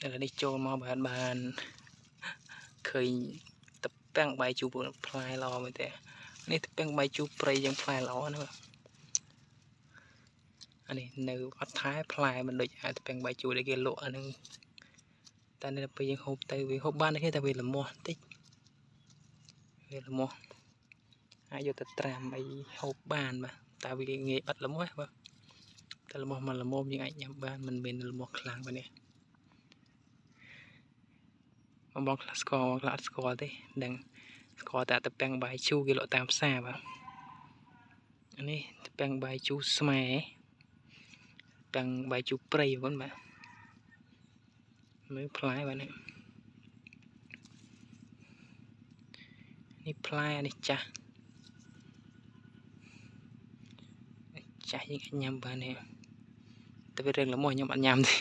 ឥឡូវនេះចូលមកបានបានឃើញតពាំងបាយជូរផ្លែល្អមែនទេនេះតពាំងបាយជូរព្រៃយ៉ាងផ្លែល្អណាស់បាទអានេះនៅអត់ថែផ្លែមិនដូចអាតពាំងបាយជូរដែលគេលក់អាហ្នឹងតែនៅពេលយើងហូបទៅវាហូបបានទេតែវាលមាស់បន្តិចវាលមាស់អាចយកទៅត្រាំអីហូបបានបាទតែវាងាយបាត់លមាស់បាទតែលមាស់មកល្មមយើងអាចញ៉ាំបានមិនមែនលមាស់ខ្លាំងបាទនេះបងបងខ្លះស្គាល់បងខ្លះអត់ស្គាល់ទេដឹងស្គាល់តែតពាំងបាយជូរគេលក់តាមផ្សារបាទនេះតពាំងបាយជូរស្មែពាំងបាយជូរព្រៃបងបាទមើលផ្លែបាទនេះនេះផ្លែនេះចាស់ចាស់យើងអាចញ៉ាំបានទេតែវារឿងល្មមខ្ញុំអត់ញ៉ាំទេ